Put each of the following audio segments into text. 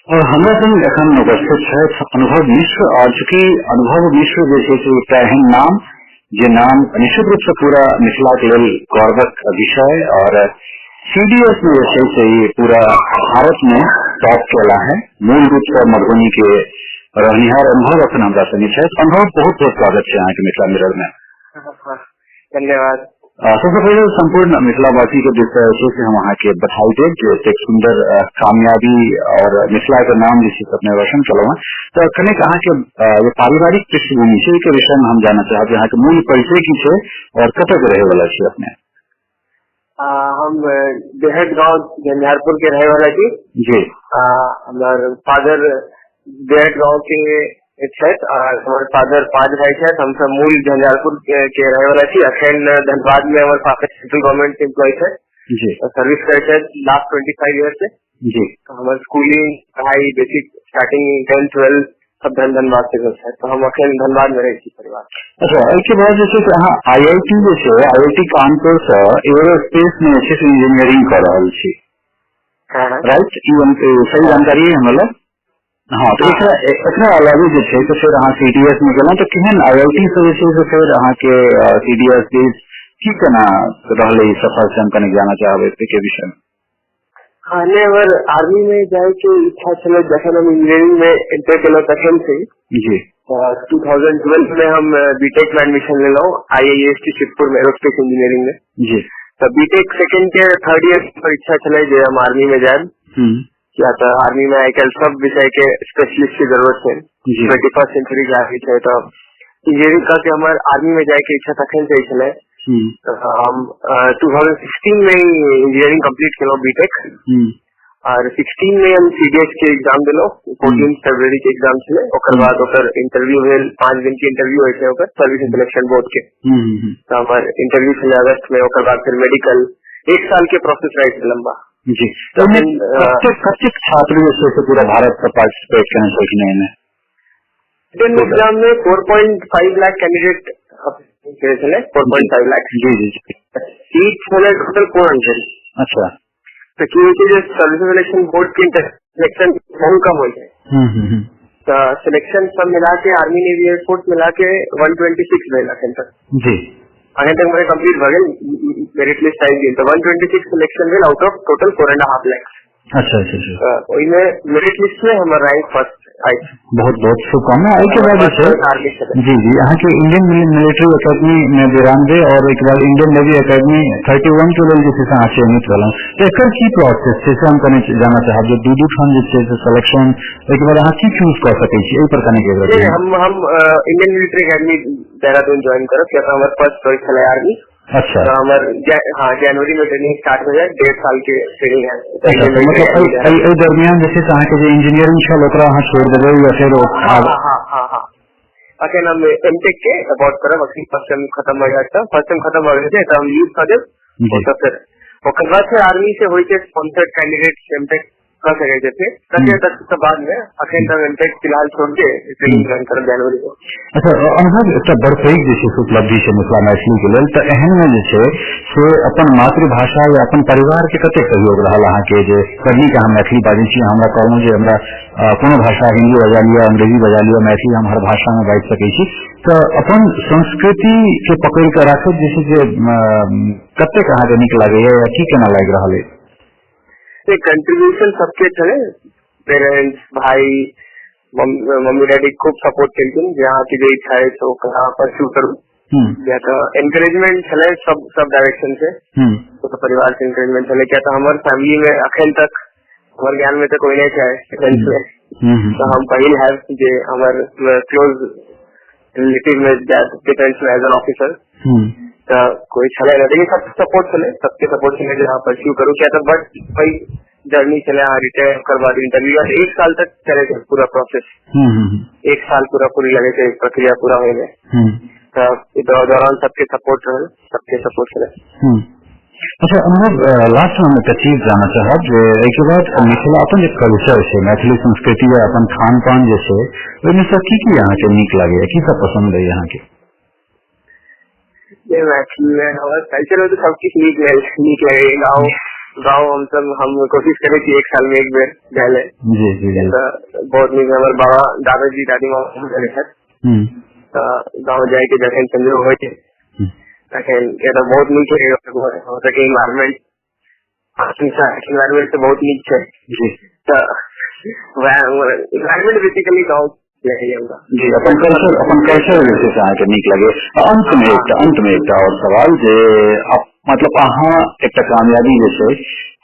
और हमरा संग एखन उपस्थित छथि अनुभव मिश्र। और चूँकि अनुभव मिश्र जे छै से एकटा एहन नाम जे नाम निश्चित रूप से पूरा मिथिला के लेल गौरवक विषय और सीडीएस में जे छै से ई पूरा भारत में टॉप केला है। मूल रूप से मधुबनी के रहनिहार अनुभव एखन हमरा संगे छथि। अनुभव, बहुत बहुत स्वागत छै अहाँके मिथिला मिरर में। धन्यवाद। सबसे पहिले संपूर्ण मिथिलावासी के दिस से छै से हम अहाँके बधाई देब जे एतेक सुंदर कामयाबी और मिथिला के नाम जे छै से अपने रोशन केलहुँ हँ। तऽ कनेक अहाँके जे पारिवारिक पृष्ठभूमि छै ओहिके विषय में हम जानऽ चाहब जे अहाँके मूल परिचय की छै और कतऽ के रहै वाला छी अपने। हम बेहट गांव झंझारपुर के रहे वाला छी। हमर फादर बेहट गांव के छथि आ हमर फादर 5 भाई छथि। हम सब मूल झंझारपुर के रहे वाला छी। अखन धनबाद में हमर फादर सेंट्रल गवर्नमेंट के एम्प्लॉय छथि। सर्विस करै छथि लास्ट 25 ईयर से। तो हमर स्कूलिंग पढ़ाई बेसिक स्टार्टिंग 10 12 सब धनबाद से भेल छै। तो हम अखन धनबाद में रहै छी परिवार। अच्छा, एहिके बाद जे छै से अहाँ आईआईटी जे छै आईआईटी कानपुर से एरोस्पेस में जे छै से इंजीनियरिंग कऽ रहल छी। राइट? ई सही जानकारी है हमरा लग? हाँ, तो एकरा अलावे जे छै से फेर अहाँ सीडीएस में गेलहुँ तऽ केहन आईआईटी से जे छै से फेर अहाँके सीडीएस के की केना रहलै ई सफर से हम कनि जानऽ चाहबै एहिके विषय में। हाँ, नहीं, हमर आर्मी में जाय के इच्छा छलै जखन हम इंजीनियरिंग में एंटर केलहुँ तखन से। 2012 में हम बीटेक में एडमिशन लेलहुँ आईआईएसटी शिवपुर में एरोस्पेस इंजीनियरिंग में। तऽ बीटेक सेकेंड के थर्ड ईयर पर इच्छा छलै जे हम आर्मी में जायब। किया तऽ आर्मी में आइ काल्हि सब विषय के स्पेशलिस्ट के जरूरत छै। 21st century के आर्मी छै। तऽ इंजीनियरिंग कऽ के हमर आर्मी में जाय के इच्छा तखन से छलै। तऽ हम 2016 में ही इंजीनियरिंग कंप्लीट केलहुँ बीटेक। और 16 में हम सीडीएस के एग्जाम देलहुँ। 14 फरवरी के एग्जाम छलै। ओकर बाद ओकर इंटरव्यू भेल, 5 दिन के इंटरव्यू होइ छै ओकर सर्विस सिलेक्शन बोर्ड के। तऽ हमर इंटरव्यू छलै अगस्त में। ओकर बाद फिर मेडिकल, 1 साल के प्रोसेस रहै छै लंबा। जी। तऽ ओहिमे कतेक कतेक छात्र जे छै से पूरा भारत से पार्टिसिपेट केने छलखिन एहिमे? रिटन एग्जाम में 4.5 लाख कैंडिडेट छलै, 4.5 लाख। जी जी जी। सीट छलै टोटल 400। तऽ की होइ छै जे सर्विस सिलेक्शन बोर्ड के सिलेक्शन बहुत कम होइ छै। तऽ सिलेक्शन सब मिला के आर्मी नेवी एयरफोर्स मिला के 126 भेल अखन तक। अखन तक मेरे कंप्लीट भऽ गेल, मेरिट लिस्ट आबि गेल। तऽ 126 सिलेक्शन भेल आउट ऑफ टोटल 4.5 लाख। अच्छा अच्छा अच्छा। तऽ ओहिमे मेरिट लिस्ट में हमर रैंक फर्स्ट अछि। बहुत बहुत शुभकामना। एहिके बाद जे छै आर्मी छलै। जी जी, अहाँके इंडियन मिलिट्री एकेडमी में 92 और ओहिके बाद इंडियन नेवी एकेडमी 31 के लेल जे छै से अहाँ चयनित भेलहुँ। तऽ एकर की प्रोसेस छै से हम कनि जानऽ चाहब जे दू दू ठाम जे छै से सिलेक्शन, ओहिके बाद अहाँ की चूज कऽ सकै छी एहि पर कनि एक नहीं, हम Indian military academy Dehradun join करब, किया तऽ हमर फर्स्ट चॉइस छलै आर्मी। तऽ हमर जनवरी में ट्रेनिंग स्टार्ट हो जाए, 1.5 साल के ट्रेनिंग है। अच्छा, इंडियन तऽ मिलिट्री मतलब एकेडमी देहरादून। एहि दरमियान जे छै से अहाँके जे इंजीनियरिंग छल ओकरा अहाँ छोड़ि देबै या फेर ओ हाँ, हाँ, हाँ, हाँ, हाँ। अखन हम एमटेक के अबॉर्ट करब, अखन फर्स्ट सेम खत्म भऽ जायत तऽ फर्स्ट सेम खत्म भऽ गेल छै तऽ हम लीव कऽ देब। ओतऽ फेर ओकर बाद फेर आर्मी से होइ छै स्पॉन्सर्ड कैंडिडेट एमटेक कऽ सकै छै फेर कते तक तऽ बाद में। अखन तऽ हम एमटेक फिलहाल छोड़ के ट्रेनिंग ज्वाइन करब जनवरी को। अच्छा अनुभव, एकटा बड़ पैघ जे छै से उपलब्धि छै मिथिला मैथिली के लेल, तऽ एहन में जे छै से अपन मातृभाषा या अपन परिवार के कतेक सहयोग रहल अहाँके जे बड़ नीक अहाँ मैथिली बाजै छी? हमरा कहलहुँ जे हमरा कोनो भाषा हिन्दी बजा लिअ, अंग्रेजी बजा लिअ, मैथिली हम हर भाषा में बाजि सकै छी, तऽ अपन संस्कृति के पकड़ि कऽ राखैत जे छै से कतेक अहाँके नीक लागैया या की केना लागि रहल अछि? कंट्रीब्यूशन सबके छलै, पेरेंट्स, भाई, मम्मी डैडी खूब सपोर्ट केलखिन जे अहाँके जे इच्छा अछि ओकरा परस्यू करू। या तऽ एनकरेजमेंट छलै सब डायरेक्शन से। तो परिवार से एनकरेजमेंट छलै, किया तऽ हमर फैमिली में अखन तक हमर ज्ञान में तऽ कोई नहीं छै डिफेंस में। तऽ हम पहिल हैब जे हमर क्लोज रिलेटिव में जायत डिफेंस में एज एन ऑफिसर। तऽ कोई छलै नहि, लेकिन सब सपोर्ट छलै, सबके सपोर्ट छलै जे अहाँ परस्यू करू, किया तऽ बड पैघ जर्नी छलै। अहाँ रिटायर ओकर बाद इंटरव्यू 1 साल तक चलै छै पूरा प्रोसेस। 1 साल पूरा पूरी लगे छै प्रक्रिया पूरा होय में। तऽ ई दौरान सबके सपोर्ट रहल, सबके सपोर्ट छलै। अच्छा अनुभव, लास्ट में हम एकटा चीज जानऽ चाहब जे एहिके बाद मिथिला अपन जे कल्चर छै, मैथिली संस्कृति या अपन खान पान जे छै, ओहिमे से की की अहाँके नीक लागैया, की सब पसंद अइ अहाँके? ये मैथिली में हमर कल्चर में तो सब किछु नीक नीक लगैया। गाँव गाँव हमसब हम कोशिश करै छी एक साल में एक बेर जाय ले। जी जी जी। तऽ बहुत नीक हमर बाबा दादाजी दादी माँ रहै छथि। तऽ गाँव जाय के जखन संजोग होइ छै तखन किया तऽ बहुत नीक छै ओतऽके इन्वायरमेंट, इन्वायरमेंट तऽ बहुत नीक छै। जी। तऽ वएह इन्वायरमेंट बेसिकली गाँव लगैया हमरा। जी, अपन कल्चर जे छै से अहाँके नीक लगैया। अंत मे एकटा और सवाल जे मतलब अहाँ एकटा कामयाबी जे छै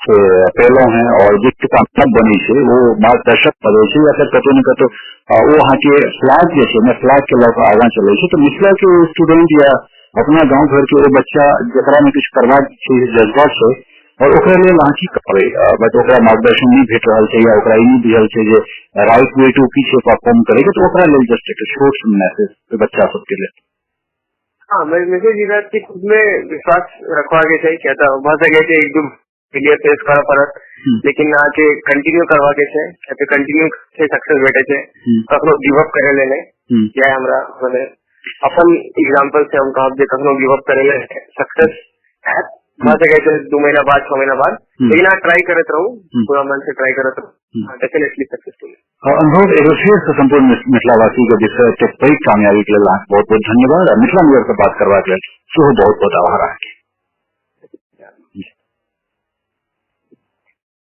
से पेलहुँ हेँ और जे कामयाब बनै छै ओ मार्गदर्शक बनै छै या फेर कतौ ने कतौ ओ अहाँके फ्लैग जे छै ने, फ्लैग के लऽ कऽ आगाँ चलै छै। तऽ मिथिला के स्टूडेंट या अपना गाँव घर के ओ बच्चा जकरा मे किछु करबाक छै, जज्बा छै, और ओकरा लेल अहाँ की कहबै? बट ओकरा मार्गदर्शन नहि भेट रहल छै या ओकरा ई नहि बुझल छै जे राइट वे टू की छै परफॉर्म करे के, तऽ ओकरा लेल जस्ट एकटा छोट मैसेज बच्चा सबके लेल। हाँ, मैसेज ई रहत कि खुद में विश्वास रखवा के छै, किया तऽ भऽ सकै छै एक दू फेलियर फेस करऽ पड़त, लेकिन अहाँके कंटिन्यू करवा के छै, किया तऽ कंटिन्यू छै सक्सेस भेटै छै। कखनो गिव अप करे ले नहि। इएह हमरा मने अपन एग्जाम्पल से हम कहब जे कखनो गिव अप करे ले, सक्सेस हैत, भऽ सकै छै 2 महीना बाद, 6 महीना बाद, लेकिन अहाँ ट्राई करैत रहू, पूरा मन से ट्राई करैत रहू, डेफिनेटली सक्सेसफुल। अनुभव, एगो फेर से सम्पूर्ण मिथिलावासी के दिस से एतेक पैघ कामयाबी के लेल अहाँके बहुत बहुत धन्यवाद आ मिथिला मिरर से बात करबाक लेल सेहो बहुत बहुत आभार अहाँके।